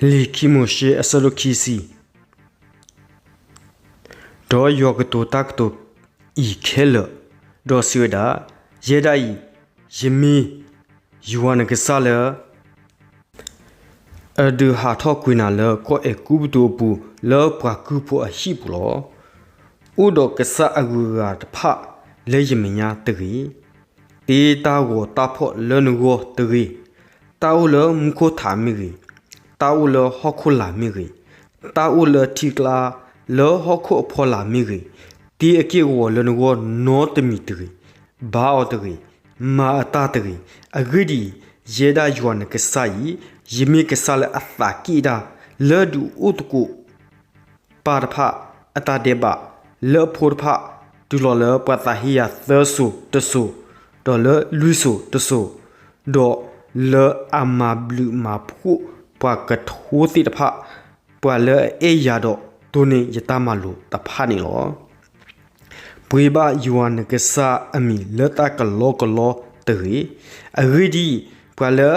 လံာ်ခံမိၤၡ့အဆၢဒိၣ်ခံဆံ, ဒီးယွၤကတိၤတၢ်ကတိၤအံၤခဲလၢာ်, ဒီးစံးဝဲဒၣ်, ယဲဒၣ်အံၤ, ယမ့ၢ်ယွၤနကစၢ်လၢ အဒုးဟးထီၣ်ကွံာ်နၤလၢကီၢ်အဲၤကူပတူးအပူၤ လၢပှၤကုၢ်ဖိအဟံၣ်ပူၤလီၤ. အိၣ်ဒီးကစၢ်အဂုၤအဂၤတဖၣ်လၢယမဲာ်ညါတဂ့ၤ. တ့တၢ်ဂီၤတၢ်ဖီၣ်လၢနဂီၢ်တဂ့ၤ. တၢ်အိၣ်လၢမူခိၣ်ထးမ့ၢ်ဂ့ၤ, တၢ်အိၣ်လၢဟီၣ်ခိၣ်လာ်မ့ၢ်ဂ့ၤ, တၢ်အိၣ်လၢထံကျါလၢဟီၣ်ခိၣ်အဖီလာ်မ့ၢ်ဂ့ၤ, တ့အက့ၢ်အဂီၤလၢနဂီၢ်နီတမံၤတဂ့ၤ. ဘါအီၤတဂ့ၤ, မၤအတၢ်တဂ့ၤ. အဂ့ၢ်ဒ်အံၤ, ယဲဒၣ်ယွၤနကစၢ်အံၤ, ယမ့ၢ်ကစၢ်လၢအသးက့ၣ်တၢ် လၢဒုးအိၣ်သကိး ပၢ်တဖၣ်အတၢ်ဒဲးဘး လၢအဖိတဖၣ် တုၤလီၤလၢပှၤသးဟ့ယၤသၢစိၤတစိၤ, ဒီးလၢလွံၢ်စိၤတစိၤ, ဒီးလၢအမၤဘျုးမၤဖှိၣ်ပှၤကထိသ့ၣ်တဖၣ်, ပှၤလၢအအဲၣ်ယၤဒီးတိၢ်န့ၢ်ယတၢ်မၤလိာ်တဖၣ်န့ၣ်လီၤ. ပှ့ၤဘၣ်ယွၤနကစၢ်အမံၤလၢတၢ်ကလီကလီတဂ့ၤ. အဂ့ၢ်ဒ်အံၤ, ပှၤလၢ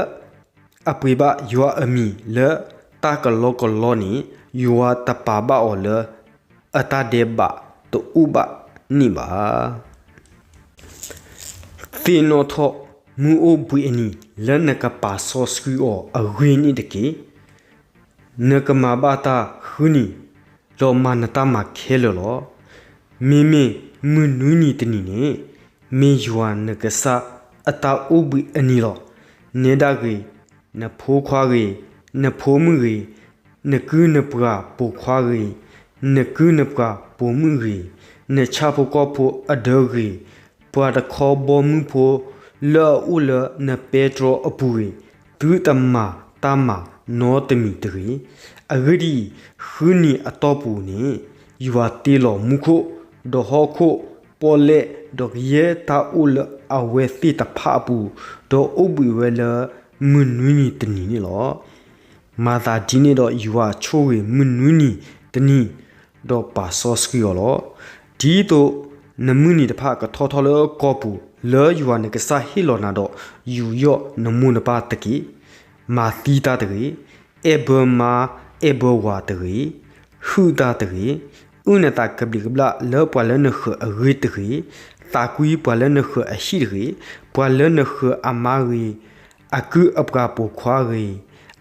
အပှ့ၤဘၣ်ယွၤအမံၤလၢတၢ်ကလီကလီန့ၣ်, ယွၤတပာ်ဘၣ်အီၤလၢအတၢ်ဒဲးဘးတအိၣ်ဘၣ်န့ၣ်ဘၣ်. သ့ၣ်နီၣ်ထီၣ်မုၢ်အိၣ်ဘှံးအနံၤလၢနကပာ်စီဆှံအီၤအဂ့ၢ်န့ၣ်တက့ၢ်. နကမၤဘၣ်တၢ်ဃုနံၤ, ဒီးမၤနတၢ်မၤခဲလၢာ်လီၤ. မ့မ့ၢ်မုၢ်နွံနံၤတနံၤန့ၣ်, မ့ၢ်ယွၤနကစၢ်အတၢ်အိၣ်ဘှံးအနံၤလီၤ. နဲဒၣ်ဂ့ၤ, နဖိခွါဂ့ၤ, နဖိမုၣ်ဂ့ၤ, နကုၢ်နပှၤပိာ်ခွါဂ့ၤ, နကုၢ်နပှၤပိာ်မုၣ်ဂ့ၤ, နဆၣ်ဖိကီၢ်ဖိအဒၢဂ့ၤ, ပှၤတခီဘီမုၢ်ဖိလၢအအိၣ်လၢနပဲတြီအပူၤဂ့ၤ, သုတမၤတၢ်မၤနီတမံၤတဂ့ၤ. အဂ့ၢ်ဒ်အံၤ, ဃုနံၤအတီၢ်ပူၤန့ၣ်, ယွၤတ့လီၤမူခိၣ်, ဒီးဟီၣ်ခိၣ်, ပီၣ်လဲၣ်, ဒီးကယဲၢ်တၢ်အိၣ်လၢအဝဲသ့ၣ်တဖၣ်အပူၤ, ဒီးအိၣ်ဘှံးဝဲလၢမုၢ်နွံနံၤတနံၤန့ၣ်လီၤ. မၤသးဒ်န့ၣ်ဒီးယွၤဆိၣ်ဂ့ၤမုၢ်နွံနံၤတနံၤ, ဒီးပာ်စီဆှံအီၤလီၤ. ဒ်သိးနမုၢ်နံၤတဖၣ်ကထီထီၣ်လၢကီၢ်ပူၤ, လၢယွၤနကစၢ်ဟ့ၣ်လီၤနၤဒီး, ယူးယီၣ်နမိၢ်နပၢ်တက့ၢ်. မၤသံတၢ်တဂ့ၤ. အဲၣ်ဘၢမါအဲၣ်ဘၢဝၤတဂ့ၤ. ဟုၣ်တၢ်တဂ့ၤ. အုၣ်နသးကဘျံးကဘျၣ်လၢပှၤလၢနဃၢၤအဂ့ၢ်တဂ့ၤ. သးကွံပှၤလၢနဃၢၤအဟံၣ်တဂ့ၤ. ပှၤလၢနဃၢၤအမါဂ့ၤ, အကုၢ်အပှၤပိာ်ခွါဂ့ၤ,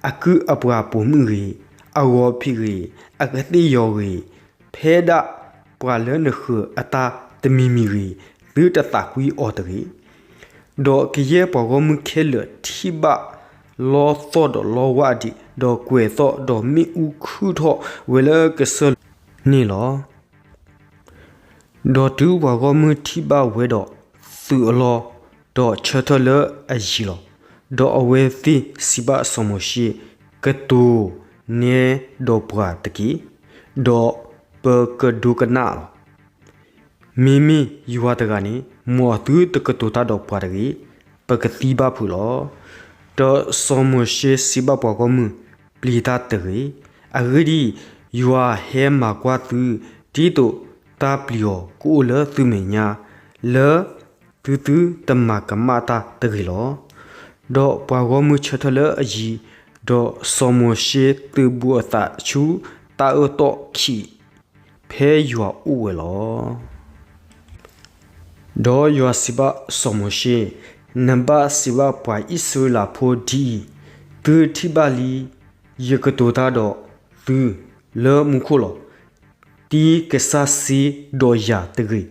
အကုၢ်အပှၤပိာ်မုၣ်ဂ့ၤ, အဂီၤဖံးဂ့ၤ, အကသ့ၣ်ယီၤဂ့ၤ, ဖဲဒၣ်ပှၤလၢနဃၢၤအတၢ်တမံၤမံၤဂ့ၤ, သုတသးကွံအီၤတဂ့ၤ. ဒီးကယဲၢ်ပှၤဂီၢ်မုၢ်ခဲလၢာ်ထံၣ်ဘၣ်လီသီၣ်ဒီးလီဝါဒံး, ဒီးကွဲၤသီၣ်, ဒီးမ့ၣ်အူခုၣ်ထီၣ်ဝဲလၢကစၢၢ်န့ၣ်လီၤ. ဒီးတုၤပှၤဂီၢ်မုၢ်ထံၣ်ဘၣ်ဝဲဒီး, သုးအလီၢ်, ဒီးဆၢထၢၣ်လၢအယံၤလီၤ. ဒီးအဝဲသ့ၣ်စံးဘၣ်စီၤမိၤၡ့, ကတိၤနဲဒီးပှၤတက့ၢ်, ဒီးပကဒိကနၣ်လီၤ. မ့မ့ၢ်ယွၤတဂၤန့ၣ်, မ်အသုတကတိၤတၢ်ဒီးပှၤတဂ့ၤ, ပကသံဘၣ်ဖုးလီၤ. ဒီးစီၤမိၤၡ့စံးဘၣ်ပှၤဂီၢ်မုၢ်, ပျံၤတၢ်တဂ့ၤ. အဂ့ၢ်ဒ်အံၤ, ယွၤဟဲမၤကွၢ်သု, ဒ်သိးတၢ်ပျံၤအီၤကအိၣ်လၢသုမဲာ်ညါ, လၢသုသုတမၤကမၣ်တၢ်တဂ့ၤလီၤ. ဒီးပှၤဂီၢ်မုၢ်ဆၢထၢၣ်လၢအယံၤ, ဒီးစီၤမိၤၡ့သုးဘူးအသးဆူတၢ်အၢၣ်တီၢ်ခံး ဖဲယွၤအိၣ်ဝဲလီၤ. ဒီးယွၤစံးဘၣ်စီၤမိၤၡ့, နဘၣ်စံးဘၣ်ပှၤအံၣ်စရ့လးဖိဒ်အံၤ, သုထံၣ်ဘၣ်လံ, ယကတိၤတၢ်ဒီးသုလၢမူခိၣ်လီၤ. တ့ကစၢ်စ့ဒီးယၤတဂ့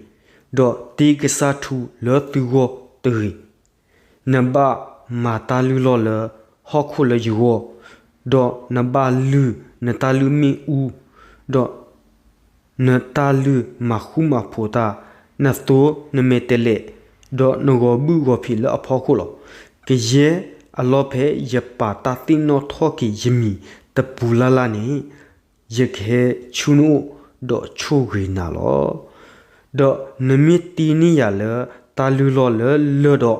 ၤ, ဒီးတ့ကစၢ်ထူလၢသုဂီၢ်တဂ့ၤ. နဘၣ်မၤတၢ်လုၢ်လီၢ်လၢဟီၣ်ခိၣ်လၢယဂီၢ်, ဒီးနဘၣ်လုၢ်နတၢ်လုၢ်မ့ၣ်အူ, ဒီးနတၢ်လုၢ်မၤဃူမၤဖိးတၢ်, နသိနမဲာ်တဲးလဲး, ဒီးနဂီၤဘုၣ်ဂီၤဖံးလၢအဖီခိၣ်လီၤ. ကယဲၢ်အလီၢ်ဖဲယပာ်တၢ်သ့ၣ်နီၣ်ထီၣ်က့ၤယမံၤတပူၤလၢ်လၢ်န့ၣ်, ယကဟဲဆူနအိၣ်ဒီးဆိၣ်ဂ့ၤနၤလီၤ. ဒီးနမ့ၢ်တ့န့ၢ်ယၤလၢတၢ်လုၢ်လီၢ်လၢလၢၢ်ဒီး,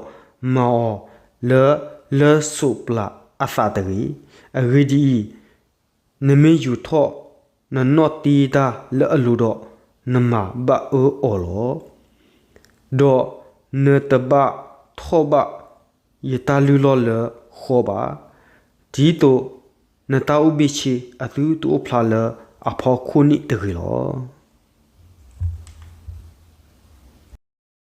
မၤအီၤလၢလၢၢ်စိးပျၤအသးတဂ့ၤ. အဂ့ၢ်ဒ်အံၤ, နမ့ၢ်ယူာ်ထီၣ်နနီၣ်တ့တၢ်လၢအလိၤဒီး, နမၤဘၣ်အၢအီၤလီၤ. ဒီးနတဘၣ်ထီၣ်ဘၣ်ယတၢ်လုၢ်လီၢ်လၢဃီဘၣ်, ဒ်သိး နတၢ်အိၣ်ဘ့ၣ်ဆ့အသုတအိၣ်ဖျါလၢအဖီခိၣ်န့ၣ်တဂ့ၤလီၤ.